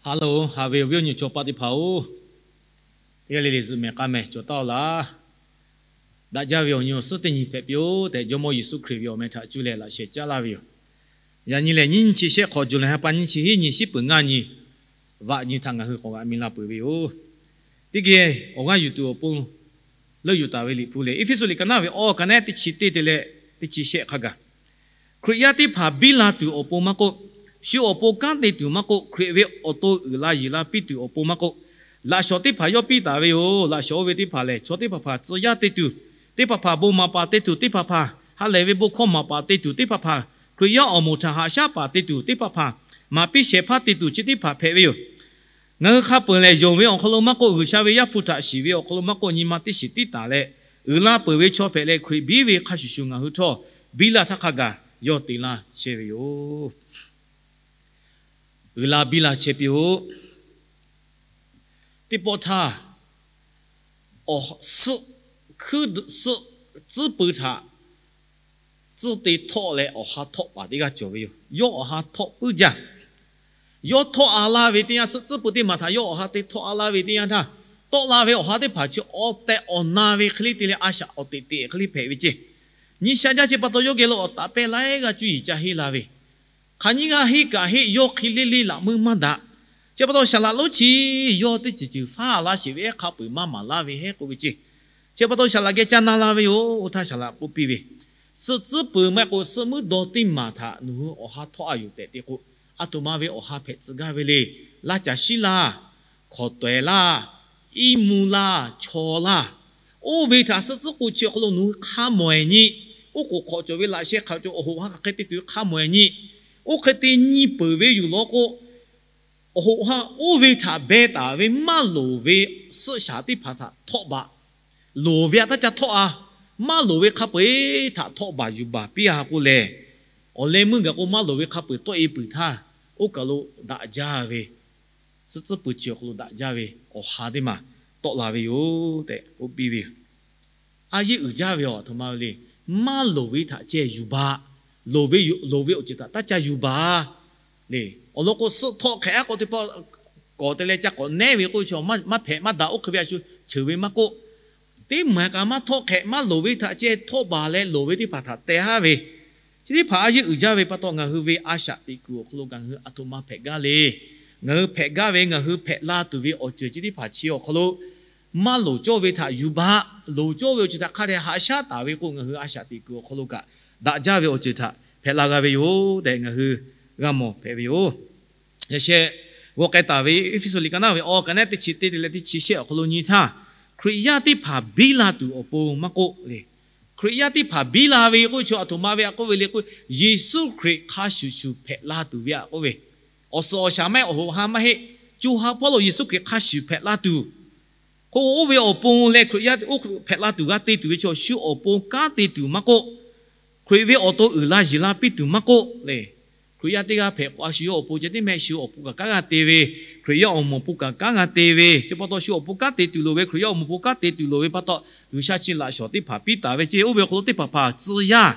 Hello, haꞈ ve awˬ viˉ awˬ nyi chaw paˆ teˇ hpaˍ-oˬ, teˇ g'aˇ le le zuhꞈ mehˍ k'aˇ mehˍ cawˬ taˉ-oˆ laˇ. Daꞈ jaˇ ve awˬ nyi awˬ suhˉ teˇ nyi hpehꞈ piˇ-oˆ tehꞈ, Jawˇmawˇ Yeˍsuˆ Hkriꞈ ve awˬ meh htaꞈ cuˇ leh laꞈ sheh caˉ laˇ ve yoˬ. Yaꞈ nyi lehˬ, nyiˇ nyi chi shehˆ hk'awꞈ, July ha pa nyiˇ chi hiˉ nyi, shiˉ peuˬ ngaˇ nyi, vaꞈ nyi htaꞈ ngaˬ hui k'awꞈ g'a miˇ laˇ peuˬ ve yoˬ. Teˇ geh awˬ g'aˇ yuˬ tuˬ awˬ pon leuˆ yuˬ taˍ ve Liꞈ hpu lehˬ, Eˇfeˇsuꞈ liꞈ ka naˉ ve awˬ ka naˉ teˇ chi teˇ te leh teˇ chi shehˆ hk'a gaˬ, Hkriꞈ yaˇ teˇ hpaˍ biˇ la tuˬ awˬ pon maˇ k'oˆ, shu awˬ pon kanˉ te tuˬ maˇ k'oˆ, Hkriꞈ ve awˬ to uiˍ la yiˬ la piˇ tuˬ awˬ pon maˇ k'oˆ, laꞈ shawnˍ teˇ hpaˍ yawˇ piˇ taˍ ve yoˬ. Laꞈ shawnˍ oˇ ve teˇ hpaˍ lehˬ, chaw teˇ hpaˍ hpaˍ tcuh yaˇ te tuˬ, teˇ hpaˍ hpaˍ bon maˍ paˍ te tuˬ, teˇ hpaˍ hpaˍ ha lehˬ ve bon hkawˇ maˍ paˍ te tuˬ, teˇ hpaˍ hpaˍ Hkriꞈ yaˇ awˬ moˍ htaꞈ haꞈ shaˉ paˍ te tuˬ, teˇ hpaˍ hpaˍ maˍ piˇ shehˍ hpaˇ te tuˬ chi teˇ hpaˍ hpehꞈ ve yoˬ. Ngaˬ hui hk'a peu-eˬ lehˬ, yonˍ ve awˬ hk'aw lo maˇ k'oˆ, G'uiˬsha ve Yaˇ hpu htaꞈ shiˍ ve awˬ hk'aw lo maˇ k'oˆ, nyi ma teˇ shiˍ tiˉ taˍ leh uiˍ la peuˬ ve chaw hpehꞈ leh, Hkriꞈ biˇ ve hk'a shuˍ shuˍ ngaˬ hui htawˇ biˇ la htaˇ hk'a gaˬ yawˇ te laˇ chehˇ ve yoˬ. Uiˍ la biˇ la chehˇ piˇ-oˆ. Teˇ pawˆ htaˇ, awˬ suhˆ hkuiˉ suhˆ tcuhˉ pui htaꞈ tcuhˉ te htawˆ leh awˬ ha htawˆ paˍ teˇ g'aˇ cawˬ ve yoˬ. Yawˇ awˬ ha htawˆ puiˉ jaˇ. Yawˇ htawˆ a laˇ ve teˇ yanˇ, suhˆ tcuhˉ pui teˇ maˬ htaꞈ yawˇ awˬ ha te htawˆ a laˇ ve teˇ yanˇ htaˇ, tawˆ la ve awˬ ha teˇ hpaˍ chi awˬ tehˬ awˬ na ve hk'e le te leh a shaꞈ awˬ teꞈ teꞈ hk'e le hpehꞈ ve ceˇ. Nyi sha jaˇ chi pa taw yawˇ geh lo awˬ taˍ pehˇ laiˉ g'aˇ cuˇ yiˍ ca henˇ la ve, hk'aˬ nyiˇ g'aˇ henˇ kaꞈ henˇ, yawˇ hk'e le le laꞈ meuˇ maˇ daꞈ. Chi pa taw saˍ laꞈ lonˉ chi yawˇ teˇ ceuˬ ceuˬ faˉ laˇ sheˍ ve ehˉ hk'a peu-eˬ maˇ maˍ laˇ ve hehˉ k'oˆ ve ceˇ. Chi pa taw saˍ laꞈ geh ca na la ve yoˬ. Oˇ htaˇ saˍ laꞈ k'oˆ piˇ ve, suhˆ tcuhˉ pui maˇ heˆ k'o suhˆ muiˉ dawˇ teˇ maˬ htaꞈ nawˬ hui awˬ ha htawˆ a yoˬ tehꞈ te k'o, aˬ htoꞈ ma ve awˬ ha hpehꞈ tcuh gaˇ ve le. Laˇ caˬ shiˉ laˇ, hkawˍ tawehˍ laˇ, iˉ mvuh laˇ, chaw laˇ, oˇ ve htaꞈ suhˆ tcuhˉ k'o chi awˬ hk'aw lo nawˬ hui hk'a mawˬ-ehˍ nyi. Oˇ k'oˍ hk'awꞈ cawˬ ve laꞈ sheh hk'aˬ cawˬ awˬ hoꞈ ha hk'aˬ hk'e te tuˬ ve hk'a mawˬ-ehˍ nyi. Oˇ hk'e te nyi peuˬ ve yoˬ law k'o, awˬ hoꞈ ha oˇ ve htaꞈ beh taˍ ve maˇ loˍ ve suhˆ shaˍ teˇ hpaˍ htaꞈ htawˆ baˬ. Loˍ ve htaꞈ taˇ ca htawˆ a, maˇ loˍ ve hk'a peu-eˬ htaꞈ htawˆ baˬ yuˬ baˬ piˇ a k'oˆ lehˬ, awˬ leh meuˇ gaˬ k'o maˇ loˍ ve hk'a peu-eˬ tawˆ-e puiˬ htaˇ, oˇ kaˬ lo daꞈ jaˇ ve, suhˆ tcuhˉ pui chi awˬ hk'aw lo daꞈ jaˇ ve awˬ ha teˇ maˬ tawˆ la ve yoˬ tehꞈ k'oˆ piˇ ve yoˬ. A yeˇ uiˍ jaˇ ve aˬ htoꞈ ma ve le. Maˇ loˍ ve htaꞈ ceh yuˬ baˬ. Loˍ ve, loˍ ve awˬ ceuˬ htaꞈ taˇ ca yuˬ baˬ le. Awˬ lawn k'o, suhˆ htawˆ hk'ehꞈ a k'o teˇ pawˆ k'awꞈ te leh ca k'awꞈ nehˉ ve k'oˆ ve chaw maˇ hpehꞈ maˇ daꞈ. Oˇ hk'e ve a shu ceuˬ ve maˇ k'oˆ, teˇ maˬ kaꞈ maˇ htawˆ hk'ehꞈ, maˇ loˍ ve htaꞈ ceh htawˆ baˬ leh loˍ ve teˇ hpaˍ htaꞈ teh haˉ ve, chi teˇ hpaˍ a yeˇ uiˍ jaˇ ve pa taw, ngaˬ hui ve a shaꞈ teꞈ kuiˬ awˬ hk'aw lo ngaˬ hui aˬ htoꞈ ma hpehꞈ gaˇ le. Ngaˬ hui hpehꞈ gaˇ ve, ngaˬ hui hpehꞈ la tuˬ ve awˬ ceuˬ chi teˇ hpaˍ chi awˬ hk'aw lo maˇ loˍ cawˇ ve htaꞈ yuˬ baˬ. Loˍ cawˇ ve awˬ ceuˬ htaꞈ hk'a dehꞈ haꞈ shaˉ taˍ ve k'o, ngaˬ hui a shaꞈ teꞈ kuiˬ awˬ hk'aw lo kaꞈ daꞈ jaˇ ve awˬ ceuˬ htaꞈ hpehꞈ la g'a ve yoˬ tehꞈ ngaˬ hui g'a mawˬ hpehꞈ ve yoˬ. Yaꞈ sheh g'aw k'ai taˍ ve Eˇfeˇsuꞈ liꞈ ka naˉ ve awˬ ka naˉ teˇ chi teˇ te leh teˇ chi shehˆ awˬ hk'aw lo nyi htaˇ, Hkriꞈ yaˇ teˇ hpaˍ biˇ la tuˬ awˬ pon maˇ k'oˆ le. Hkriꞈ yaˇ teˇ hpaˍ biˇ la ve k'oˆ ve chaw aˬ htoꞈ ma ve a k'oˆ ve le k'o, Yeˍsuˆ Hkriꞈ hk'a shuˍ shuˍ hpehꞈ la tuˬ ve a k'oˆ ve, awˬ suhˍ awˬ shaˍ maˇ heˆ, awˬ hoꞈ ha maˇ heˆ, co ha hpawˇ lo Yeˍsuˆ Hkriꞈ hk'a shuˍ hpehꞈ la tuˬ k'o, oˇ ve awˬ pon leh Hkriꞈ yaˇ oˇ hpehꞈ la tuˬ g'a te tuˬ ve chaw shu awˬ pon kanˉ te tuˬ maˇ k'oˆ, Hkriꞈ ve awˬ to uiˍ la yiˬ la piˇ tuˬ maˇ k'oˆ le. Hkriꞈ yaˇ teˇ g'aˇ hpehꞈ k'o, a shu yawˇ awˬ pon ceh tiˉ mehˆ shu awˬ pon kaꞈ kanˉ g'a te ve, Hkriꞈ yaˇ awˬ moˍ pon kaꞈ kanˉ g'a te ve, chi pa taw shu awˬ pon kanˉ te tuˬ loˍ ve, Hkriꞈ yaˇ awˬ moˍ pon kanˉ te tuˬ loˍ ve pa taw, G'uiˬsha chi laꞈ shawnˍ teˇ hpaˍ piˇ taˍ ve ceˇ. Oˇ ve awˬ hk'aw lo teˇ hpaˍ hpaˍ tcuh yaˇ,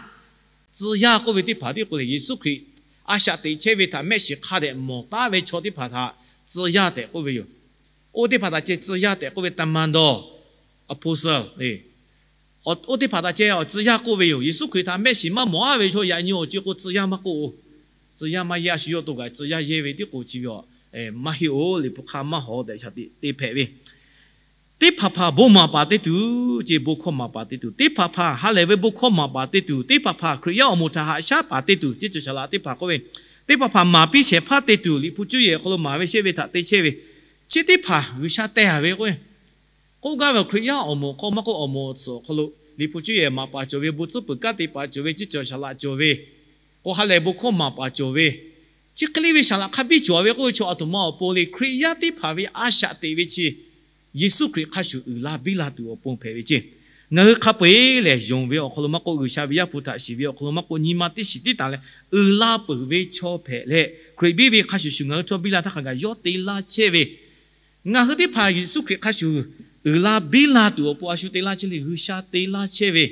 tcuh yaˇ k'oˆ ve teˇ hpaˍ tiˉ k'oˆ le, Yeˍsuˆ Hkriꞈ a shaꞈ teꞈ chehˇ ve htaꞈ mehˆ shiˍ hk'a dehꞈ mawˬ taˉ ve chaw teˇ htaꞈ tcuh yaˇ tehꞈ k'oˆ ve yoˬ. Oˇ teˇ hpaˍ htaꞈ ceh tcuh yaˇ tehꞈ k'oˆ ve ตำนานดอร์อพอสเตอร์ Oˇ teˇ hpaˍ htaꞈ ceh awˬ tcuh yaˇ k'oˆ ve yoˬ. Yeˍsuˆ Hkriꞈ htaꞈ mehˆ shiˍ maˇ mawˬ-a ve chaw yaꞈ nyi awˬ ceuˬ k'o tcuh yaˇ maˇ k'oˆ-o. Tcuh yaˇ maˇ yehˇ, a shu yawˇ to kaꞈ tcuh yaˇ yehˇ ve tiˉ k'o chi ve a, maˇ heˆ-oˬ, Liꞈ hpu hk'aˇ maˇ hawˍ tehꞈ shaˍ tiꞈ te hpehꞈ ve. Teˇ hpaˍ hpaˍ bon maˍ paˍ te tuˬ ceˇ, bon hkawˇ maˍ paˍ te tuˬ, teˇ hpaˍ hpaˍ ha lehˬ ve bon hkawˇ maˍ paˍ te tuˬ, teˇ hpaˍ hpaˍ Hkriꞈ yaˇ awˬ moˍ htaꞈ haꞈ shaˉ paˍ te tuˬ, ceˇ cawˬ shaˍ laꞈ teˇ hpaˍ k'oˆ ve, teˇ hpaˍ hpaˍ maˍ piˇ shehˍ hpaˇ te tuˬ, Liꞈ hpu cuˇ yehˬ awˬ hk'aw lo maˍ ve shehˆ ve htaꞈ te chehˇ ve, chi teˇ hpaˍ G'uiˬsha teh a ve k'o, k'oˆ gaˇ ve Hkriꞈ yaˇ awˬ moˍ k'o maˇ k'oˆ, awˬ moˍ awˬ tcuhˍ awˬ hk'aw lo Liꞈ hpu cuˇ yehˬ maˍ paˍ cawˬ ve, bon tcuhˉ peuˬ kanˉ te paˍ cawˬ ve, ceˇ cawˬ shaˍ laꞈ cawˬ ve, k'o ha lehˬ bon hkawˇ maˍ paˍ cawˬ ve, chi hk'e le ve shaˍ laꞈ hk'a biˇ cawˬ ve k'oˆ ve chaw aˬ htoꞈ ma awˬ pon le. Hkriꞈ yaˇ teˇ hpaˍ ve a shaꞈ teꞈ ve chi Yeˍsuˆ Hkriꞈ hk'a shuˍ uiˍ la biˇ la tuˬ awˬ pon hpehꞈ ve ceˇ. Ngaˬ hui hk'a peu-eˬ lehˬ, yonˍ ve awˬ hk'aw lo maˇ k'oˆ, G'uiˬsha ve Yaˇ hpu htaꞈ shiˍ ve awˬ hk'aw lo maˇ k'oˆ, nyi ma teˇ shiˍ tiˉ taˍ leh uiˍ la peuˬ ve chaw hpehꞈ leh, Hkriꞈ biˇ ve hk'a shuˍ shuˍ ngaˬ hui htawˇ biˇ la htaˇ hk'a gaˬ yawˇ te laˇ chehˇ ve, ngaˬ hui teˇ hpaˍ Yeˍsuˆ Hkriꞈ hk'a shuˍ uiˍ la biˇ la tuˬ awˬ pon a shu te laˇ chehˇ le. G'uiˬsha te laˇ chehˇ ve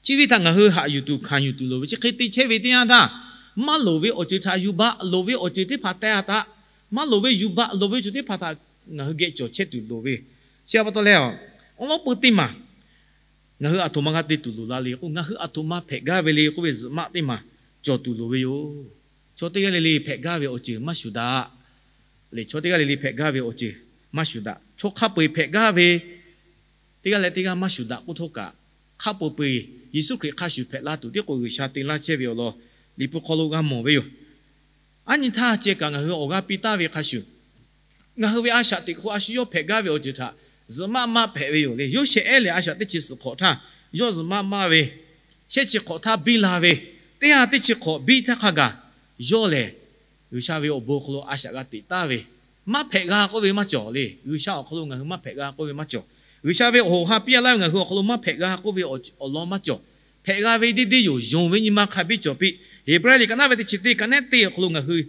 chi ve htaꞈ ngaˬ hui haꞈ yuˬ tuˬ hkanˍ yuˬ tuˬ loˍ ve, chi hk'e te chehˇ ve teˇ yanˇ htaˇ, maˇ loˍ ve awˬ ceuˬ htaꞈ yuˬ baˬ, loˍ ve awˬ ceuˬ teˇ hpaˍ teh a taꞈ Maˇ loˍ ve yuˬ baꞈ loˍ ve ceuˬ teˇ hpaˍ htaꞈ ngaˬ hui geh cawˬ chehˇ tuˬ loˍ ve. Chi pa taw leh, awˬ lawn peu teˇ maˬ ngaˬ hui aˬ htoꞈ ma g'a te tuˬ loˍ la le k'o, ngaˬ hui aˬ htoꞈ ma hpehꞈ gaˇ ve le k'oˆ ve zuhꞈ maˆ teˇ maˬ cawˬ tuˬ loˍ ve yoˬ. Chaw teˇ g'aˇ le le hpehꞈ gaˇ ve awˬ ceuˬ maˇ shuˍ daꞈ. Lehˬ, chaw teˇ g'aˇ le le hpehꞈ gaˇ ve awˬ ceuˬ maˇ shuˍ daꞈ. Chaw hk'a peu-eˬ hpehꞈ gaˇ ve teˇ g'aˇ leh teˇ g'aˇ maˇ shuˍ daꞈ k'oˆ htawˇ kaꞈ, hk'a peu-eˬ Yeˍsuˆ Hkriꞈ hk'a shuˍ hpehꞈ la tuˬ tiˉ k'o G'uiˬsha te laˇ chehˇ ve awˬ lawn Liꞈ hpu hk'aw lo g'a mawˬ ve yoˬ. Aˉ nyi htaˇ ceh kaꞈ ngaˬ hui awˬ g'aˇ piˇ taˍ ve hk'a shuˍ, ngaˬ hui ve a shaꞈ teꞈ hk'o a shu yawˇ hpehꞈ gaˇ ve awˬ ceuˬ htaꞈ zuhꞈ maˆ maˆ hpehꞈ ve yoˬ le. Yoˇsehꞈ ehˉ lehˬ, a shaꞈ teˇ chi suhˍ hk'awꞈ htaˇ yawˇ zuhꞈ maˆ maˆ ve, shehˆ chi hk'awꞈ htaˇ biˇ la ve, teˇ ha teˇ chi hk'awꞈ biˇ htaˇ hk'a gaˬ yawˇ lehˬ G'uiˬsha ve awˬ bon hk'aw lo a shaꞈ g'a teꞈ taˍ ve, maˇ hpehꞈ g'a k'oˆ ve maˇ cawˬ le. G'uiˬsha awˬ hk'aw lo ngaˬ hui maˇ hpehꞈ g'a k'oˆ ve maˇ cawˬ. G'uiˬsha ve awˬ hoꞈ ha piˇ laˇ ve ngaˬ hui awˬ hk'aw lo maˇ hpehꞈ g'a k'oˆ ve awˬ lawn maˇ cawˬ. Hpehꞈ g'a ve deˇ deˇ yoˬ. Yonˍ ve nyi ma hk'a biˇ cawˬ piˇ. Heˍbrehˇ liꞈ ka naˉ ve teˇ chi teˇ ka nehˉ teˇ awˬ hk'aw lo ngaˬ hui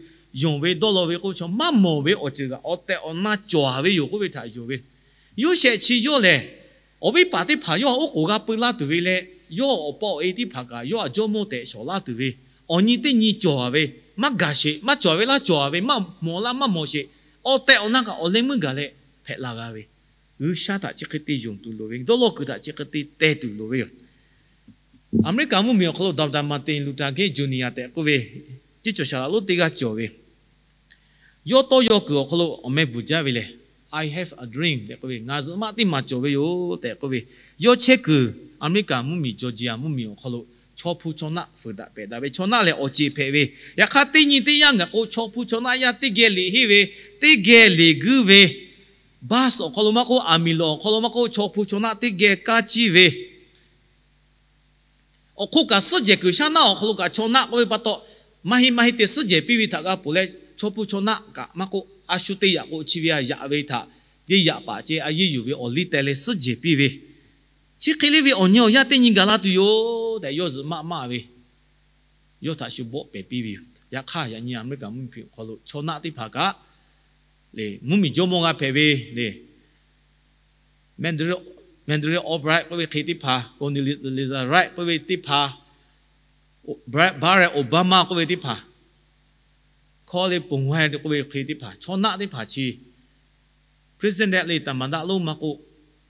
yonˍ ve dawˇ law ve k'oˆ ve chaw maˇ mawˬ ve awˬ ceuˬ kaꞈ awˬ tehˬ awˬ na cawˬ ve yoˬ k'oˆ ve htaꞈ yonˍ ve. Yoˇsehꞈ chi yawˇ lehˬ, awˬ viˉ paˍ teˇ hpaˍ yawˇ htaꞈ oˉ k'oˍ g'a peu laˇ tuˬ ve leh, yawˇ awˬ pa awˬ e teˇ hpaˍ kaꞈ yawˇ htaꞈ jawˇmawˇ tehꞈ shawˍ laˇ tuˬ ve, awˬ nyi teˇ nyi cawˬ ve, maˇ gaˬ sheˍ, maˇ cawˬ ve laˇ cawˬ ve, maˇ mawˬ laˇ maˇ mawˬ sheˍ, awˬ tehˬ awˬ na kaꞈ awˬ leh meuˇ gaˬ leh hpehꞈ la g'a ve, G'uiˬsha htaꞈ chi hk'e te yonˍ tuˬ loˍ ve, dawˇ law kuiˬ htaꞈ chi hk'e te teh tuˬ loˍ ve yoˬ. Aˍmeˍriˆkaˍ mvuhˇmiˬ awˬ hk'aw lo Doctor Martin Luther King Junior tehꞈ k'oˆ ve, ceˇ cawˬ shaˍ laꞈ lonˉ teˇ g'aˇ cawˬ ve, yawˇ tawˇ yaw kuiˬ awˬ hk'aw lo awˬ meh bvuhˬ jaˇ ve lehˬ, I have a dream tehꞈ k'oˆ ve, ngaˬ zuhꞈ maˆ teˇ maˬ cawˬ ve yoˬ tehꞈ k'oˆ ve. Yawˇ chehˇ kuiˬ Aˍmeˍriˆkaˍ mvuhˇmiˬ Georgia mvuhˇmiˬ awˬ hk'aw lo chaw hpu chaw naˆ fuiˍ daꞈ pehˬ daꞈ ve, chaw naˆ lehˬ awˬ ceˬ hpehꞈ ve. Yaꞈ hk'aˇ teˇ nyi teˇ yanˇ ngaˬ k'o chaw hpu chaw naˆ yaˇ teˇ geh liꞈ henˇ ve, teˇ geh liꞈ guiˇ ve, bus awˬ hk'aw lo maˇ k'oˆ, aˬ miˍ lawˬ awˬ hk'aw lo maˇ k'oˆ, chaw hpu chaw naˆ teˇ geh kaˇ ciˇ ve, awˬ hk'oˆ kaꞈ suhˉ jehˬ kuiˬ shaˉ naˆ awˬ hk'aw lo kaꞈ chaw naˆ k'oˆ ve pa taw, maˇ heˆ maˇ heˆ te suhˉ jehˬ piˇ ve htaꞈ g'a peuˬ leh, chaw hpu chaw naˆ kaꞈ maˇ k'oˆ, a shu teˇ yaꞈ k'o chi ve a yaꞈ ve htaꞈ teˇ yaꞈ paˍ ceh a yeˇ yuˬ ve awˬ liˇ teh leh suhˉ jehˬ piˇ ve, chi hk'e le ve awˬ nyi awˬ yaˇ teˇ nyi gaˬ la tuˬ yoˬ tehꞈ yawˇ zuhꞈ maˆ maˆ ve. Yawˇ htaꞈ shu bawˆ pehˍ piˇ ve yoˬ. Yaꞈ hk'aˇ yaꞈ nyi Aˍmeˍriˆkaˍ mvuhˇmiˬ awˬ hk'aw lo chaw naˆ teˇ hpaˍ kaꞈ le, mvuhˇmiˬ jawˇmawˇ g'a hpehꞈ ve le, Madeleine Albright k'oˆ ve hk'e teˇ hpaˍ, Condoleezza Rice k'oˆ ve teˇ hpaˍ, Barack Obama k'oˆ ve teˇ hpaˍ, Collin Powell k'oˆ ve hk'e teˇ hpaˍ, chaw naˆ teˇ hpaˍ chi president le, taˍ maˍ daꞈ lonˉ maˇ k'oˆ,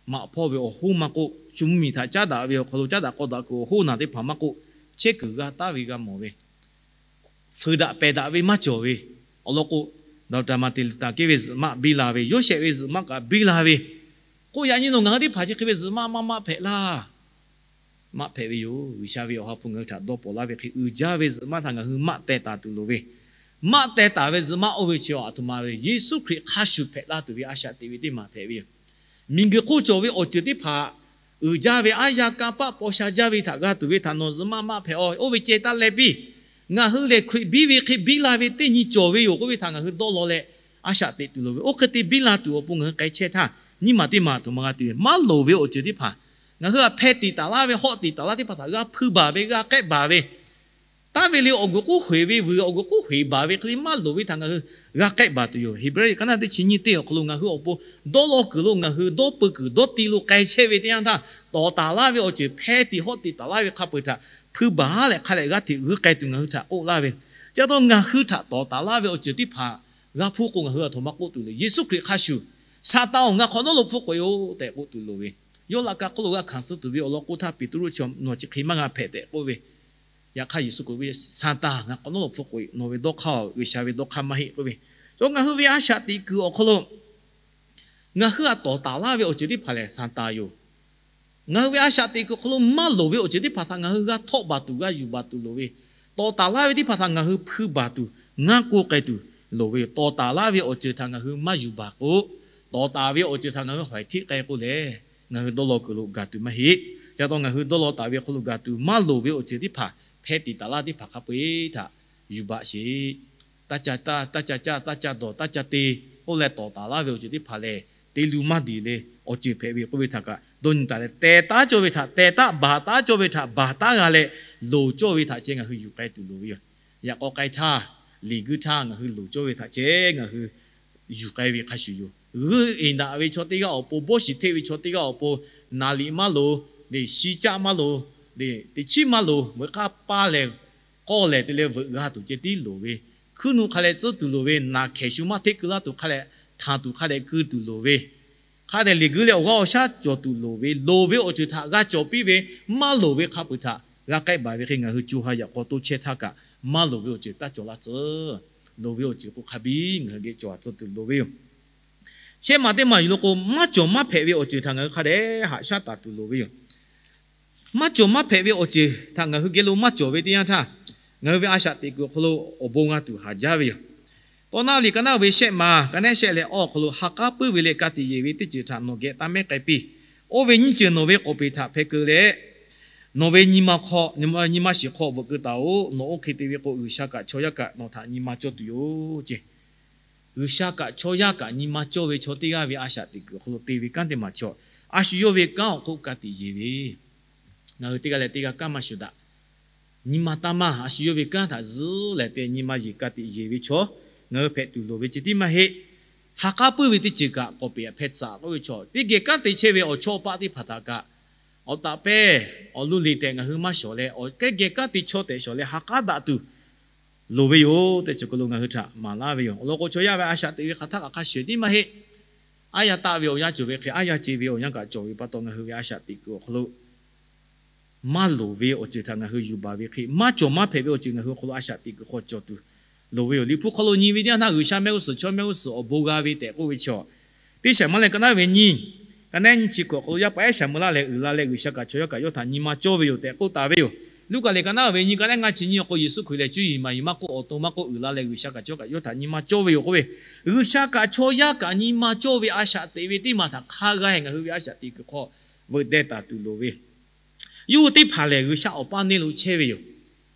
maꞈ hpawˇ ve awˬ hoˉ maˇ k'oˆ, shu mvuhˇmiˬ htaꞈ caˉ daꞈ ve awˬ hk'aw lo caˉ daꞈ k'aw daꞈ kuiˬ awˬ hoˉ naˬ teˇ hpaˍ maˇ k'oˆ, chehˇ kuiˬ g'a taˉ ve g'a mawˬ ve, fuiˍ daꞈ pehˬ daꞈ ve maˇ cawˬ ve. Awˬ lawn k'o, Doctor Martin Luther King ve zuhꞈ maˆ biˇ la ve, Yoˇsehꞈ ve zuhꞈ maˆ kaꞈ biˇ la ve, k'oˆ yaꞈ nyi nawˬ ngaˬ hui teˇ hpaˍ chi hk'e ve zuhꞈ maˆ maˇ maˆ hpehꞈ laˇ. Maˆ hpehꞈ ve yoˬ. G'uiˬsha ve awˬ ha hpu ngaˬ hui htaꞈ dawˇ paw laˇ ve hk'e, uiˍ jaˇ ve zuhꞈ maˆ htaꞈ ngaˬ hui maˆ teh taˍ tuˬ loˍ ve. Maˆ teh taˍ ve zuhꞈ maˆ oˇ ve chi aˬ htoꞈ ma ve, Yeˍsuˆ Hkriꞈ hk'a shuˍ hpehꞈ la tuˬ ve a shaꞈ teꞈ ve teˇ maˬ hpehꞈ ve yoˬ. Miˬguiˬ hk'oˆ cawˬ ve awˬ ceuˬ teˇ hpaˍ uiˍ jaˇ ve, aˉ yaˇ kanˇ paˆ paw sha jaˇ ve htaꞈ g'a tuˬ ve htaꞈ nawˬ zuhꞈ maˆ maˆ hpehꞈ-aw. Oˇ ve ceh taˇ leh piˇ. Ngaˬ hui lehˬ Hkriꞈ biˇ ve hk'e biˇ la ve teˇ nyi cawˬ ve yoˬ k'oˆ ve htaꞈ ngaˬ hui dawˇ law leh a shaꞈ teꞈ tuˬ loˍ ve. Oˇ hk'e te biˇ la tuˬ awˬ pon ngaˬ hui k'ai chehˇ htaˇ, nyiˇ maˬ teˇ maˬ aˬ htoꞈ ma g'a te ve, maˇ loˍ ve awˬ ceuˬ teˇ hpaˍ, ngaˬ hui htaꞈ hpeh tiˍ taˍ laˇ ve, hawˆ tiˍ taˍ laˇ teˇ hpaˍ htaꞈ g'a hpui baˬ ve, g'a k'ehˆ baˬ ve, taˇ ve le awˬ guiˬ k'oˆ hoeˍ ve, vuiˬ awˬ guiˬ k'oˆ hoeˍ baˬ ve hk'e le maˇ loˍ ve htaꞈ ngaˬ hui g'a k'ehˆ baˬ tuˬ yoˬ. Heˍbrehˇ ka naˉ teˇ chi nyiˇ teˇ awˬ hk'aw lo ngaˬ hui awˬ pon dawˇ law kuiˬ lo ngaˬ hui dawˇ peu kuiˬ dawˇ ti lo k'ai chehˇ ve teˇ yanˇ htaˇ, tawˍ taˍ laˇ ve awˬ ceuˬ hpeh tiˍ hawˆ tiˍ taˍ laˇ ve hk'a peu-eˬ htaꞈ hpui baˬ leh hk'a leh g'aˇ hteꞈ g'uiˇ k'ai tuˬ ngaˬ hui htaꞈ k'oˆ laˇ ve. Chi pa taw ngaˬ hui htaꞈ tawˍ taˍ laˇ ve awˬ ceuˬ teˇ hpaˍ g'a hpuˇ k'o, ngaˬ hui aˬ htoꞈ ma k'oˆ tuˬ le. Yeˍsuˆ Hkriꞈ hk'a shuˍ, Saˍtanˍ-oˬ, ngaˬ hk'awꞈ nawˉ lo hpfuhˆ k'oꞈ-e-oˬ tehꞈ k'oˆ tuˬ loˍ ve. Yawˇ laꞈ ka hk'oˆ lo g'a hkanˍ suh tuˬ ve awˬ lawn k'oˆ htaˇ, Peˍtruˆ chi nawˬ chi hk'e maˇ g'a hpehꞈ tehꞈ k'oˆ ve. Yaꞈ hk'aˇ Yeˍsuˆ k'oˆ ve, Saˍtanˍ, ngaˬ hk'awꞈ nawˉ lo hpfuhˆ k'oꞈ-e. Nawˬ ve dawˇ hk'aˇ G'uiˬsha ve dawˇ hk'aˇ maˇ heˆ k'oˆ ve. Chaw ngaˬ hui ve a shaꞈ teꞈ kuiˬ awˬ hk'aw lo ngaˬ hui htaꞈ tawˍ taˍ laˇ ve awˬ ceuˬ teˇ hpaˍ lehˬ Saˍtanˍ yoˬ. Ngaˬ hui ve a shaꞈ teꞈ kuiˬ hk'aw lo maˇ loˍ ve awˬ ceuˬ teˇ hpaˍ htaꞈ ngaˬ hui g'a htawˆ baˬ tuˬ, g'a yuˬ baˬ tuˬ loˍ ve. Tawˍ taˍ laˇ ve teˇ hpaˍ htaꞈ ngaˬ hui hpui baˬ tuˬ, ngaˇ k'oˆ k'ai tuˬ loˍ ve yoˬ. Tawˍ taˍ laˇ ve awˬ ceuˬ htaꞈ ngaˬ hui maˇ yuˬ baˬ k'o, tawˍ taˍ ve awˬ ceuˬ htaꞈ ngaˬ hui hawehˍ htiˆ k'ai k'o lehˬ, ngaˬ hui dawˇ law kuiˬ lo gaˬ tuˬ maˇ heˆ. Chi pa taw ngaˬ hui dawˇ law taˍ ve hk'aw lo gaˬ tuˬ, maˇ loˍ ve awˬ ceuˬ teˇ hpaˍ hpeh tiˍ taˍ laˇ teˇ hpaˍ hk'a peu-eˬ htaꞈ yuˬ baˬ sheˍ. Taˇ ca taˇ, taˇ ca caˇ, taˇ ca dawˬ, taˇ ca te, k'oˆ leh tawˍ taˍ laˇ ve awˬ ceuˬ teˇ hpaˍ lehˬ, te lu maˇ diˬ le. Awˬ ceuˬ hpehꞈ ve k'oˆ ve htaꞈ kaꞈ dawˇ nyi taˍ leh, teh taˉ cawˇ ve htaꞈ teh taˉ, baˬ taˉ cawˇ ve htaꞈ baˬ taˉ g'a leh, loˍ cawˇ ve htaꞈ ceh ngaˬ hui yuˬ k'ai tuˬ loˍ ve yoˬ. Yaꞈ k'aw k'ai htaˇ, liꞈ guiˇ htaˇ ngaˬ hui loˍ cawˇ ve htaꞈ ceh ngaˬ hui yuˬ k'ai ve hk'a shuˍ yoˬ. G'euˆ eˍ daꞈ ve chaw teˇ g'aˇ awˬ pon, bawˇ shiˍ hteˆ ve chaw teˇ g'aˇ awˬ pon, naˍ liꞈ maˇ loˍ, le shi caˆ maˇ loˍ, le teꞈ chiˉ maˇ loˍ, veuꞈ k'aˇ paˇ lehˬ, k'awˇ lehˬ te leh veuꞈ g'a tuˬ ceh tiˉ loˍ ve. hkuiˉ nuˆ hk'a dehꞈ tcuhˉ tuˬ loˍ ve, naˬ hkehˬ shu maˇ hteˆ keu laˇ tuˬ hk'a dehꞈ htanˬ tuˬ hk'a dehꞈ keu tuˬ loˍ ve, hk'a dehꞈ liꞈ guiˇ leh awˬ g'aˇ awˬ shaˉ cawˬ tuˬ loˍ ve, loˍ ve awˬ ceuˬ htaꞈ g'a cawˬ piˇ ve, maˇ loˍ ve hk'a peuˬ htaꞈ g'a k'ehˆ baˬ ve hk'e ngaˬ hui co ha yaꞈ k'aw to chehˇ htaˇ kaꞈ maˇ loˍ ve awˬ ceuˬ taˇ cawˬ laˇ tcuhˉ. Loˍ ve awˬ ceuˬ k'o hk'a biˇ ngaˬ hui geh cawˬ a tcuhˉ tuˬ loˍ ve yoˬ. Shehˆ maˬ teˇ maˬ yuˬ lo k'o, maˇ cawˬ maˇ hpehꞈ ve awˬ ceuˬ htaꞈ ngaˬ hui hk'a dehꞈ haꞈ shaˉ taˍ tuˬ loˍ ve yoˬ. Maˇ cawˬ maˇ hpehꞈ ve awˬ ceuˬ htaꞈ ngaˬ hui geh lo maˇ cawˬ ve teˇ yanˇ htaˇ, ngaˬ hui ve a shaꞈ teꞈ kuiˬ awˬ hk'aw lo awˬ bon g'a tuˬ haˍ jaˇ ve yoˬ. Tawˇ naˆ liꞈ ka naˆ ve shehˆ maˬ ka naˆ shehˆ leh awˇ awˬ hk'aw lo, ha k'aˉ puiˉ ve leh ka tiꞈ yeˬ ve teˇ ceuˬ htaꞈ nawˬ geh taˇ mehˉ k'ai piˇ. Oˇ ve nyiˇ ceuˬ nawˬ ve k'awˍ peˍ htaꞈ hpeh keu leh, nawˬ ve nyi ma hk'aw, nyi ma shiˍ hk'aw veuꞈ keu taˍ-oꞈ. Nawˬ oˇ hk'e te ve k'o, G'uiˬsha kaꞈ chaw yaˇ kaꞈ nawˬ htaꞈ nyi ma cawˇ tuˬ yoˬ ceˇ. G'uiˬsha kaꞈ chaw yaˇ kaꞈ nyi ma cawˇ ve chaw teˇ g'aˇ ve a shaꞈ teꞈ kuiˬ awˬ hk'aw lo te ve kanˉ teˇ maˬ chaw, a shu yawˇ ve kanˉ awˬ hk'oˆ ka tiꞈ yeˬ ve, ngaˬ hui teˇ g'aˇ leh teˇ g'aˇ kanˉ maˇ shuˍ daꞈ. Nyi ma taˇ maˇ, a shu yawˇ ve kanˉ htaꞈ zuhˉ leh te nyi ma yeˬ ka tiꞈ yeˬ ve chaw ngaˬ hui hpehꞈ tuˬ loˍ ve ceh tiˉ maˇ heˆ. Ha k'aˉ puiˉ ve teˇ ceuˬ kaꞈ k'awˍ peˍ htaꞈ hpehˇ tcuh k'oˆ ve chaw, teˇ geh kanˉ te chehˇ ve awˬ chawˇ awˬ paˆ teˇ hpaˍ htaꞈ kaꞈ, awˬ taꞈ pehˇ awˬ luˇ liꞈ tehꞈ ngaˬ hui maˇ shawˍ leh, awˬ kehˉ geh kanˉ te chawˇ tehꞈ shawˍ leh ha k'aˉ daꞈ tuˬ loˍ ve yoˬ tehꞈ chi hk'e lo ngaˬ hui htaꞈ maˍ laˇ ve yoˬ. Awˬ lawn k'o, chaw yaˇ ve a shaꞈ teꞈ ve hk'aˬ htaˇ kaꞈ hk'a shuˍ tiˉ maˇ heˆ. Aˉ yaˇ taˆ ve awˬ yanˇ cawˬ ve hk'e, aˉ yaˇ ce ve awˬ yanˇ kaꞈ cawˬ ve pa taw, ngaˬ hui ve a shaꞈ teꞈ kuiˬ awˬ hk'aw lo maˇ loˍ ve awˬ ceuˬ htaꞈ ngaˬ hui yuˬ baˬ ve hk'e, maˇ cawˬ maˇ hpehꞈ ve awˬ ceuˬ ngaˬ hui awˬ hk'aw lo a shaꞈ teꞈ kuiˬ hk'aw cawˬ tuˬ loˍ ve yoˬ. Liꞈ hpu hk'aw lo nyi ve teˇ yanˇ htaˇ, G'uiˬsha mehˆ g'uˇ suhˍ chaw mehˆ g'uˇ suhˍ awˬ bon g'a ve tehꞈ k'oˆ ve chaw, teˇ Shaˍmuˍlaˆ ka naˆ ve nyiˇ, ka naˆ nyiˇ chi hkawꞈ awˬ hk'aw lo yaˇ paˍ ehˉ Shaˍmuˍlaˆ lehˬ uiˍ la leh G'uiˬsha kaꞈ chaw yaˇ kaꞈ yawˇ htaꞈ nyi ma cawˇ ve yoˬ tehꞈ k'oˆ taˍ ve yoˬ. Luˉkaꞈ liꞈ ka naˆ ve nyiˇ, ka naˆ ngaˇ chi nyiˇ awˬ hk'aw, Yeˍsuˆ Hkriꞈ lehˬ cuˇ yiˍ maˍ yiˍ maˇ k'oˆ, awˬ to maˇ k'oˆ, uiˍ la leh G'uiˬsha kaꞈ chaw yaˇ kaꞈ yawˇ htaꞈ nyi ma cawˇ ve yoˬ k'oˆ ve, G'uiˬsha kaꞈ chaw yaˇ kaꞈ nyi ma cawˇ ve a shaꞈ teꞈ ve teˇ maˬ htaꞈ hk'a g'a hehꞈ ngaˬ hui ve a shaꞈ teꞈ kuiˬ hk'aw veuꞈ deh taˍ tuˬ loˍ ve, yawˇ hui teˇ hpaˍ lehˬ G'uiˬsha awˬ paˇ neˇ lo chehˇ ve yoˬ.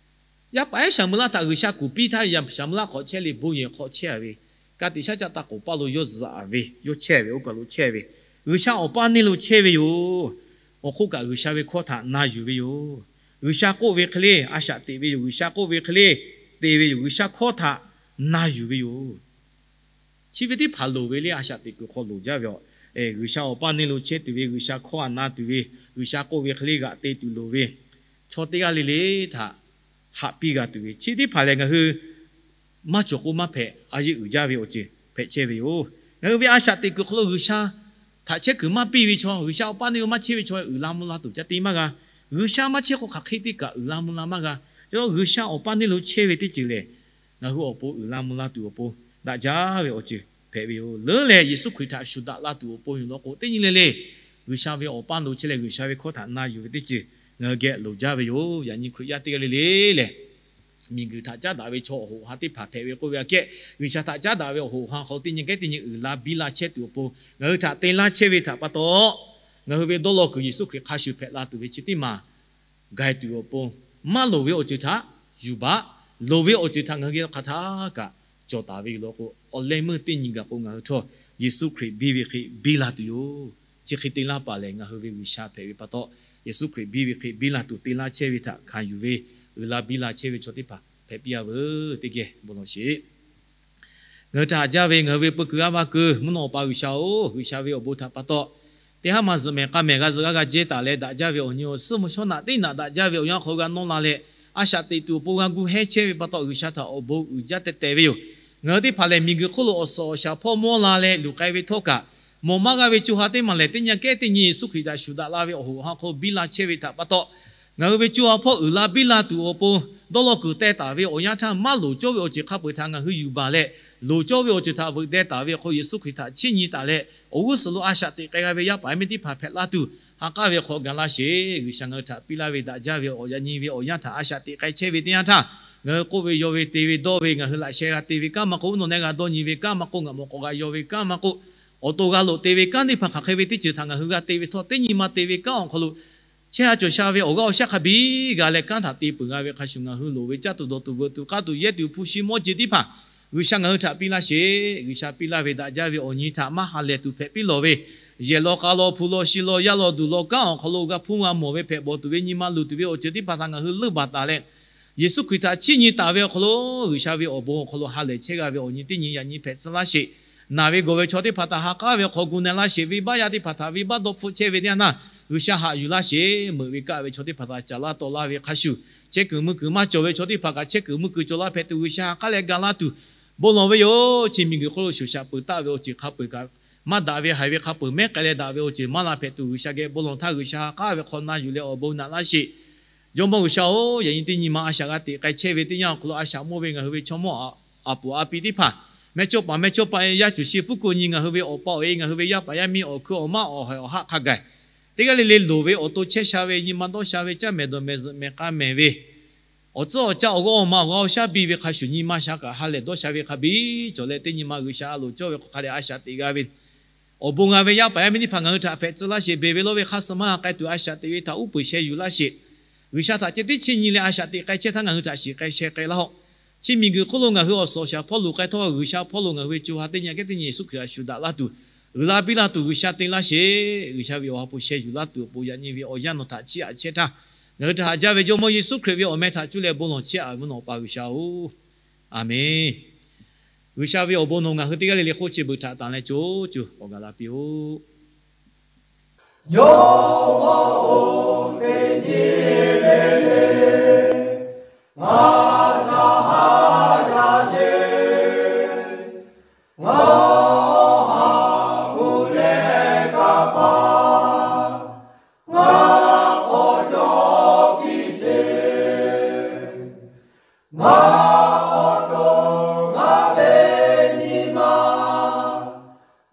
Yaˇ paˍ ehˉ Shaˍmuˍlaˆ htaꞈ G'uiˬsha kuˬ piˇ htaˇ, Shaˍmuˍlaˆ hk'awꞈ chehˇ le bon yehˬ hk'aw chehˇ ve, ka tiꞈ shaˉ caˆ taˇ k'oˍ paˇ lo yawˇ zuhꞈ ve, yawˇ chehˇ ve, oˇ kaˬ lo chehˇ ve, G'uiˬsha awˬ paˇ neˇ lo chehˇ ve yoˬ. Awˬ hk'oˆ kaꞈ G'uiˬsha ve hkawˇ htaꞈ na yuˬ ve yoˬ. G'uiˬsha k'oˆ ve hk'e le a shaꞈ teꞈ ve yoˬ. G'uiˬsha k'oˆ ve hk'e le te ve yoˬ. G'uiˬsha hkawˇ htaꞈ na yuˬ ve yoˬ. Chi ve teˇ hpaˍ loˍ ve le a shaꞈ teꞈ kuiˬ hk'aw loˍ jaˇ ve yoˬ. G'uiˬsha awˬ paˇ neˇ lo chehˇ tuˬ ve, G'uiˬsha hkawˇ htaꞈ na tuˬ ve, G'uiˬsha k'oˆ ve hk'e le g'aꞈ te tuˬ loˍ ve, chaw teˇ g'aˇ le le htaꞈ haꞈ piˇ g'a tuˬ ve, chi teˇ hpaˍ lehˬ ngaˬ hui maˇ cawˬ k'o maˇ hpehꞈ, a yeˇ uiˍ jaˇ ve awˬ ceuˬ hpehꞈ chehˇ ve yoˬ. Ngaˬ hui ve a shaꞈ teꞈ kuiˬ hk'aw lo G'uiˬsha htaꞈ chehˇ kuiˬ maˇ piˇ ve chaw, G'uiˬsha awˬ paˇ neˇ lo maˇ chehˇ ve chaw uiˍ la mvuh la tuˬ ca te maˇ g'a. G'uiˬsha maˇ chehˇ k'o hk'aˬ hk'e teˇ kaꞈ uiˍ la mvuh la maˇ g'a. Chi G'uiˬsha awˬ paˇ neˇ lo chehˇ ve teˇ ceuˬ lehˬ, ngaˬ hui awˬ pon uiˍ la mvuh la tuˬ awˬ pon daꞈ jaˇ ve awˬ ceuˬ hpehꞈ ve yoˬ. Leuˉ leh Yeˍsuˆ Hkriꞈ htaꞈ shuˍ daꞈ la tuˬ awˬ pon yoˬ law k'o, teˇ nyi le le G'uiˬsha ve awˬ paˇ lo chehˇ leh G'uiˬsha ve hkawˇ htaꞈ na yuˬ ve teˇ ceuˬ ngaˬ hui geh loˍ jaˇ ve yoˬ. Yaꞈ nyi Hkriꞈ yaˇ teˇ g'aˇ le le lehˬ, miˬguiˬ htaꞈ caˉ daꞈ ve chaw awˬ hoꞈ awˬ ha teˇ hpaˍ hpehꞈ ve k'oˆ ve aꞈ kehˉ, G'uiˬsha htaꞈ caˉ daꞈ ve awˬ hoꞈ awˬ ha hk'aw teˇ nyi kehˉ teˇ nyi uiˍ la biˇ la chehˇ tuˬ awˬ pon, ngaˬ hui htaꞈ te laˇ chehˇ ve htaꞈ pa taw, ngaˬ hui ve dawˇ law kuiˬ Yeˍsuˆ Hkriꞈ hk'a shuˍ hpehꞈ la tuˬ ve chi teˇ maˬ gai tuˬ awˬ pon, maˇ loˍ ve awˬ ceuˬ htaꞈ yuˬ baˬ, loˍ ve awˬ ceuˬ htaꞈ ngaˬ hui geh hk'aˬ htaˇ kaꞈ cawˬ taˍ ve yoˬ law k'o, awˬ leh meuˇ teˇ nyi gaˬ k'o ngaˬ hui htawˇ Yeˍsuˆ Hkriꞈ biˇ ve hk'e biˇ la tuˬ yoˬ. Chi hk'e te laˇ paˍ lehˬ, ngaˬ hui ve G'uiˬsha hpehꞈ ve pa taw, Yeˍsuˆ Hkriꞈ biˇ ve hk'e biˇ la tuˬ te laˇ chehˇ ve htaꞈ hkanˍ yuˬ ve, uiˍ la biˇ la chehˇ ve chaw teˇ hpaˍ hpehꞈ piˇ a veuˬ teˇ geh bon lawˬ sheˍ. Ngaˬ hui htaꞈ haꞈ jaˇ ve ngaˬ hui ve peu kuiˬ g'aˇ va kuiˬ mvuhˇ naw awˬ pa G'uiˬsha-oˬ, G'uiˬsha ve awˬ bon htaꞈ pa taw, teˇ haˉ ma zuhꞈ mehˍ k'a mehˍ g'a zuhꞈ g'aˇ g'a jehˇ taˍ leh daꞈ jaˇ ve awˬ nyi awˬ suhˉ mvuhˇ shawˉ naꞈ teˇ naꞈ daꞈ jaˇ ve awˬ yanˇ hk'aw g'a nawˇ la leh, a shaꞈ teꞈ tuˬ awˬ pon g'a gu hehˇ chehˇ ve pa taw, G'uiˬsha htaꞈ awˬ bon uiˍ jaˇ teh teh ve yoˬ. Ngaˬ hui teˇ hpaˍ lehˬ, miˬguiˬ hk'oˆ lo awˬ suhˍ awˬ shaˍ hpawˇ mawˇ la leh luˬ k'ai ve htawˇ kaꞈ, mawˬ maˇ g'a ve co ha teˇ maˬ lehˬ, teˇ nyi kehˉ teˇ nyi Yeˍsuˆ Hkriꞈ htaꞈ shuˍ daꞈ la ve awˬ hoꞈ awˬ ha hk'aw biˇ la chehˇ ve htaꞈ pa taw, ngaˬ hui ve co ha hpawˇ uiˍ la biˇ la tuˬ awˬ pon dawˇ law kuiˬ teh taˍ ve awˬ yanˇ htaˇ, maˇ loˍ cawˇ ve awˬ ceuˬ hk'a peu-eˬ htaꞈ ngaˬ hui yuˬ baˬ leh, loˍ cawˇ ve awˬ ceuˬ htaꞈ veuꞈ deh taˍ ve awˬ hk'aw Yeˍsuˆ Hkriꞈ htaꞈ chiˇ nyi taˍ leh, awˬ g'uˇ suhˍ lo a shaꞈ teꞈ k'ai g'a ve yaˇ paˍ yaˇ miˇ teˇ hpaˍ hpehꞈ la tuˬ, ha k'aˉ ve hk'aw ga laˇ sheˍ. G'uiˬsha ngaˬ hui htaꞈ piˇ laˇ ve daꞈ jaˇ ve awˬ yaꞈ nyi ve awˬ yanˇ htaꞈ a shaꞈ teꞈ k'ai chehˇ ve teˇ yanˇ htaˇ, ngaˬ hui k'oˆ ve yaw ve te ve dawˇ ve ngaˬ hui laꞈ sheh g'a te ve kanˉ maˇ k'oˆ, uˉ nawˬ nehˇ g'a dawˇ nyi ve kanˉ maˇ k'oˆ, ngaˬ mawˬ k'awꞈ g'a yaw ve kanˉ maˇ k'oˆ, awˬ to g'a loꞈ te ve kanˉ teˇ hpaˍ hk'aˬ hk'e ve teˇ ceuˬ htaꞈ ngaˬ hui g'a te ve htawˇ, teˇ nyi ma te ve kanˉ awˬ hk'aw lo chehˇ ha cawˬ sha ve awˬ g'aˇ awˬ shaˉ hk'a biˇ g'a leh kanˉ htaꞈ te peuˬ g'a ve hk'a shuˍ, ngaˬ hui loˍ ve caˇ tuˬ dawˬ tuˬ veuꞈ tuˬ k'aˇ tuˬ yehˇ tuˬ hpu shi mawˇ jeˬ teˇ hpaˍ G'uiˬsha ngaˬ hui htaꞈ piˇ laˇ sheˍ. G'uiˬsha piˇ laˇ ve daꞈ jaˇ ve awˬ nyi htaꞈ maˇ ha lehˬ tuˬ hpehꞈ piˇ lawˬ ve, yehˬ law k'a law hpu law shi law yaˇ law duˬ law kanˉ awˬ hk'aw lo g'a hpuˇ g'a mawˬ ve hpehꞈ bawˬ tuˬ ve nyi ma luˬ tuˬ ve awˬ ceuˬ teˇ hpaˍ htaꞈ ngaˬ hui leuˆ baˬ taˍ leh, Yeˍsuˆ Hkriꞈ htaꞈ chiˇ nyi taˍ ve awˬ hk'aw lo G'uiˬsha ve awˬ bon awˬ hk'aw lo ha lehˬ chehˇ g'a ve awˬ nyi teˇ nyi yaꞈ nyi hpehꞈ tcuh laˇ sheˍ. Naˬ ve gawˬ ve chaw teˇ hpaˍ htaꞈ ha k'aˉ ve awˬ hk'aw gu na laˇ sheˍ. Venˇbaˆ yaˇ teˇ hpaˍ htaꞈ venˇbaˆ dawˇ hpfuhˆ chehˇ ve teˇ yanˇ htaˇ, G'uiˬsha haꞈ yuˬ laˇ sheˍ. Meuꞈ ve kaˆ ve chaw teˇ hpaˍ htaꞈ caˍ laˇ tawˆ laˇ ve hk'a shuˍ, chehˇ kuiˬ mui kuiˬ maˇ cawˬ ve chaw teˇ hpaˍ kaꞈ chehˇ kuiˬ mui kuiˬ cawˬ laˇ hpehꞈ tuˬ G'uiˬsha ha k'aˉ leh ga laˇ tuˬ bon lawˬ ve yoˬ. Chi miˬguiˬ hk'oˆ lo shoˍ shaꞈ peuˬ taˆ ve awˬ ceuˬ hk'a peu-eˬ kaꞈ maˇ daꞈ ve, haiˬ ve hk'a peu-eˬ mehˉ k'ai leh daꞈ ve awˬ ceuˬ maˇ la hpehꞈ tuˬ G'uiˬsha geh bon lawˬ htaˇ, G'uiˬsha ha k'aˉ ve hk'aw na yuˬ leh awˬ bon naꞈ laˇ sheˍ. Jawˇmawˇ G'uiˬsha-oˬ, yaꞈ nyi teˇ nyi ma a shaꞈ g'a teꞈ k'ai chehˇ ve teˇ yanˇ awˬ hk'aw lo a shaꞈ mawˇ ve ngaˬ hui ve chaw mawˇ a poˍ a pi teˇ hpaˍ, mehˇchawˇpaˍ mehˇchawˇpaˍ yaˇ cuˬ shi fuˉ kuˬ nyi ngaˬ hui ve awˬ pa awˬ e, ngaˬ hui ve yaˇ paˍ yaˇ miˇ awˬ hkui awˬ maˇ awˬ haiˬ awˬ haˆ hk'a gaˬ, teˇ g'aˇ le le loˍ ve awˬ to chehˇ sha ve, nyi ma dawˇ sha ve, caˇ mehˍ dawˬ mehˍ zuhꞈ mehˍ k'a mehˍ ve, awˬ tcuhˉ awˬ caˇ awˬ g'aˇ awˬ ma awˬ g'aˇ awˬ shaˉ biˇ ve hk'a shuˍ, nyi ma sha kaꞈ ha lehˬ dawˇ sha ve hk'a biˇ cawˬ leh, teˇ nyi ma G'uiˬsha a loˍ cawˇ ve hk'aw hk'a dehꞈ a shaꞈ teꞈ g'a ve awˬ bon g'a ve yaˇ paˍ yaˇ miˇ teˇ hpaˍ ngaˬ hui htaꞈ hpehꞈ tcuh laˇ sheˍ. Beˬ ve lawˇ ve hk'aˇ suh maˇ g'a k'ai tuˬ a shaꞈ teꞈ ve htaꞈ uˉ peunˍ sheh yuˬ laˇ sheˍ. G'uiˬsha htaꞈ ceh tiˉ chiˇ nyi leh a shaꞈ teꞈ k'ai chehˇ htaˇ ngaˬ hui htaꞈ shiˍ k'ai sheh k'ai laˇ hawˆ. Chi miˬguiˬ hk'oˆ lo ngaˬ hui awˬ suhˍ awˬ shaˍ hpawˇ loˍ k'ai htawˇ, G'uiˬsha hpawˇ lo ngaˬ hui ve co ha teˇ nyi kehˉ teˇ nyi Yeˍsuˆ Hkriꞈ htaꞈ shuˍ daꞈ laˇ tuˬ, uiˍ la biˇ laˇ tuˬ G'uiˬsha te laˇ sheˍ. G'uiˬsha ve awˬ ha hpu sheh yuˬ laˇ tuˬ awˬ pon yaꞈ nyi ve awˬ yanˇ nawˬ htaꞈ chiˇ aꞈ chehˇ htaˇ, ngaˬ hui htaꞈ haꞈ jaˇ ve Jawˇmawˇ Yeˍsuˆ Hkriꞈ ve awˬ meh htaꞈ cuˇ leh bon lawˬ chehˇ aꞈ ve nawˬ pa G'uiˬsha-oˬ, Aˍmenˍ. G'uiˬsha ve awˬ bon nawˬ ngaˬ hui teˇ g'aˇ le le hk'oˆ chi beuꞈ htaꞈ tanˬ leh co co k'awꞈ gaˬ la piˇ-oˆ. Jawˇmawˇ-oˬ, teˇ nyi le le ngaˬ htaꞈ haꞈ shaˍ sheˍ. Ngaˬ awˬ ha kuˬ leh kaꞈ paˍ ngaˬ k'awꞈ cawˬ piˇ sheˍ. Ngaˬ awˬ to ngaˬ ve nyi ma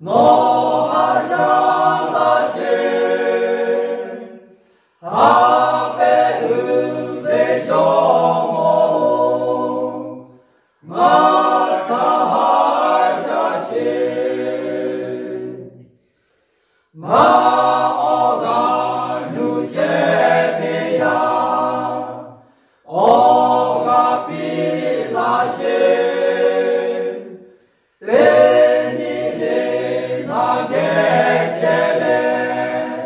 nawˬ haꞈ shaˍ laˇ sheˍ. Haꞈ pehnˇ uiˍ ve Jawˇmawˇ-oˬ, ngaˬ htaꞈ haꞈ shaˍ sheˍ. Ngaˬ awˬ g'aˇ nuˇ chehˇ ve yaˇ awˬ g'aˇ piˇ laˇ sheˍ. Teˇ nyi le ngaˬ geh chehˇ leh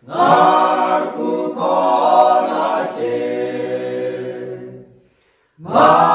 ngaˬ kuˬ hkawˇ laˇ sheˍ. Ngaˬ